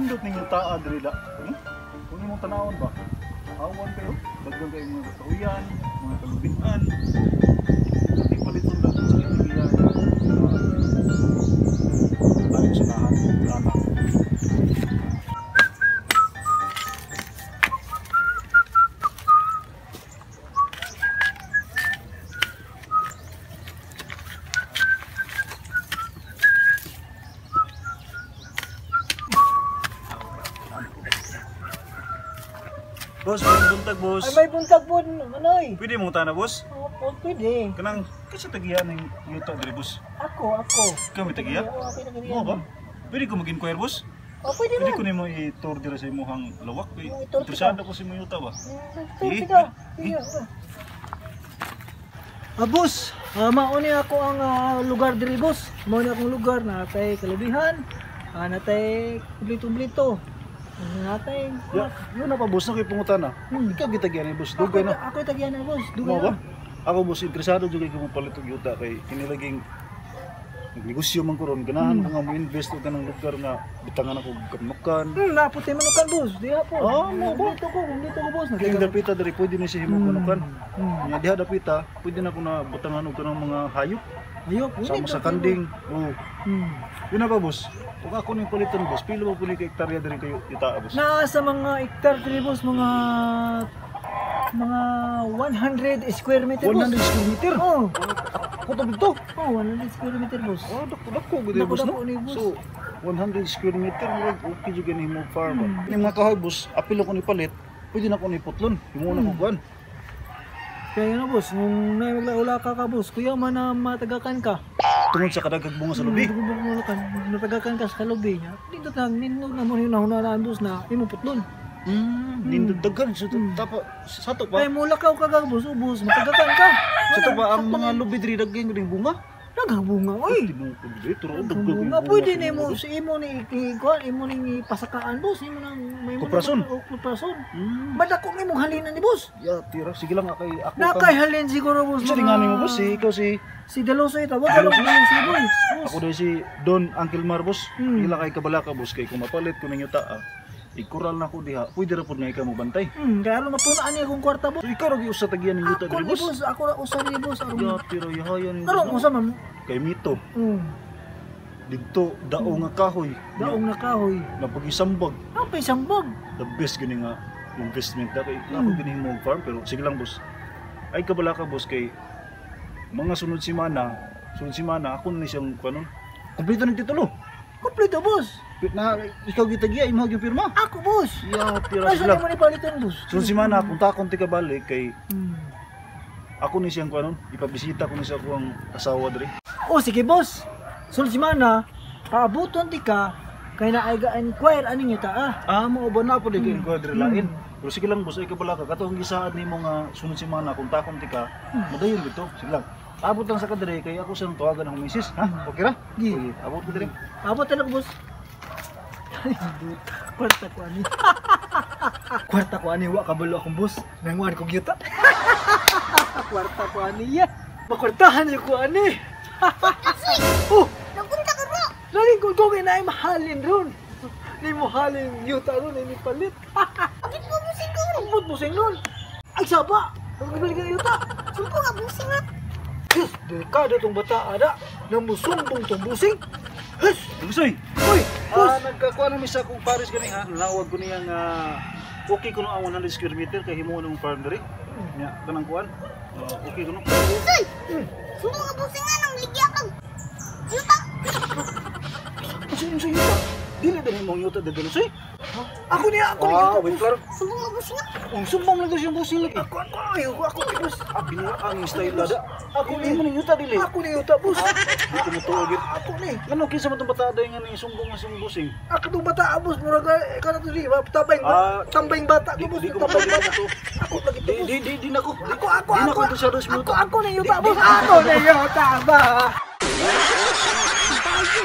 Nindot ninyo taa diri da. Kung imong tanawon ba? Awan kayo, daghan kayo mga kahuyan, mga kalubian. Pati paliton da sa kaibigan. Tayo sa lahat, salamat. Boss, may buntag, boss. Ay, may buntag po, manoy. Pwede mo tana, boss? Oo, pwede. Kanang, kasi tagiya ng yuta diri, boss. Ako. Ikaw may tagiya? Oo, ako tagiya. Mo ba? Pwede ko mag-inquire, boss? Oo, pwede Pwede ko nimo i-tour diri sa imong lawak. Interesado ko sa imong yuta ba? Tour ka. Sige. Boss, mauni ako ang lugar diri, boss. Mauni akong lugar na natay kalubihan, natay kublito-blito. Natay. Ya, yun na pa, boss, na kay pangutan na. Ikaw gitagian ni boss, dugay na. Ako tagian na, boss. Dugay na. Ba? Ako, boss, interesado jud kay mo palit og yuta kay kinilaging negosyo man ko ron, ganahan ko nga mo invest og kanang lugar nga bitangan ako kanukan. Napot manukan, boss. Diha po. Oh, mo ba? Dito ko, boss. Kay dapita diri pwede na siya himo kanukan. Nya diha dapita, pwede na ko na butangan og kanang mga hayop. Hayop, sama sa kanding. Oo. Yun na ba, boss? Kung ako ning paliton, boss, pila ba pud ka hektarya diri kayo yuta, boss? Naa sa mga hektar diri, boss, mga 100 square meter, boss. 100 square meter? Oo. Ako to dito. Oh, 100 square meter, boss. Oh, dako gud boss, no? So, 100 square meter murag okay jud gani mo farm. Ning mga kahoy, boss, apil ko ni palit, pwede na ko ni putlon. Himo na ko kuan. Kaya na, boss, nung naglaula ka, boss, kuya man na matagakan ka. Tungod sa kadaghang bunga sa lubi. Natagakan ka sa lubi niya. Nindot na nindot na mo yung nahunaan, boss, na imo putlon. Nindot daghan sa tapa sa to pa. Kay mulakaw ka, boss, ubos, matagakan ka. Sa to pa ang mga lubi diri daghan ring bunga. Daghang bunga, oy. Bunga pwede nimo sa imo ni ikuan, imo ning ipasakaan, boss, imo nang may kuprason. Kuprason. Madako ng imong halinan ni boss. Ya, tira sige lang kay ako Nakay halin siguro, boss. Sa tingani mo, boss, si ikaw si Deloso ito. Wag ka lang si boss. Ako dai si Don Uncle Mar, boss. Ila kay kabalaka, boss, kay kung mapalit ko ninyo taa. Ikural na ko diha. Pwede ra pud nga ikaw mo bantay. Kaya aron mapuna ani akong kwarta, boss. So ikaw ra gyud usa tagiyan ning yuta diri, boss. Ako ni boss, ako ra usa ni boss. Ya, tira yahayan ni boss. Aron usa man kay mito. Didto daong nga kahoy. Daong nga kahoy. Napagisambag. Napagisambag. The best gani nga investment da kay ako gani mo farm, pero sige lang, boss. Ay kabalaka, boss, kay mga sunod semana ako ni siyang kanon. Kompleto ning titulo. Kompleto, boss. Na ikaw gitagiya imong yung pirma. Ako, boss. Ya, tira sila. Ay, mo ni palitan, boss. Sunod semana kung takon ti kabalik kay ako ni siyang kanon, ipabisita ko ni sa akong asawa diri. Oh, sige, boss. Sunod semana, paabuton ti ka kay na ay ga-inquire ani niyo ta. Ah, mo ba na pud inquire diri lain. Pero sige lang, boss, ay kabalaka katong gisaad nimo nga sunod semana kung takon ti ka, madayon dito. Sige lang. Abot lang sa kadere kay ako siyang tawagan akong misis, ha? Okay ra? Sige, abot ko diri. Abot talaga, boss. Kwarta ko ani. Kwarta ko ani, wa kabalo akong boss. Nanguan kog yuta. Kwarta ko ani ya. Makwartahan yo ko ani. Oh, nagunta ka ro. Lagi ko ko kay naay mahalin ron. Ni mo halin yuta ron ni palit. Abot mo busing ko. Abot busing ron. Ay saba. Nagbalik ang yuta. Sumpo nga busing ha. Diyos, delikado tong bata ada. Namusumbong tong busing. Hus! Busoy! Uy! Boss! Nagkakuha na mi sa akong Paris gani ha. Nawag ko niya nga okay ko no ang 100 square meter kay himuon ng farm diri. Nya kanang kuan. Okay ko no. Busoy! Sumpo nga busing nga nang ligya kag yuta. Unsa yuta? Dili diri mong yuta diri, Busoy. Ako niya, ako niya. Wait lang. Sumbong nga busing nga. Ang sumbong lang siyang busing lagi. Ako, ako, boss. Ang style lada. Ako ni mo ni yuta dili. Ako ni yuta, boss. Di ko motuo gid. Ako ni. Ngano kinsa man tong bata day nga ni sumbong nga siyang busing? Ako tong bata, boss, murag ka na to di, tambay, tambay bata to, boss. Di ko tambay bata to. Ako lagi to, boss. Di nako. Ako. Di nako interesado sa yuta. Ako ni yuta, boss. Ako ni yuta ba. Tayo.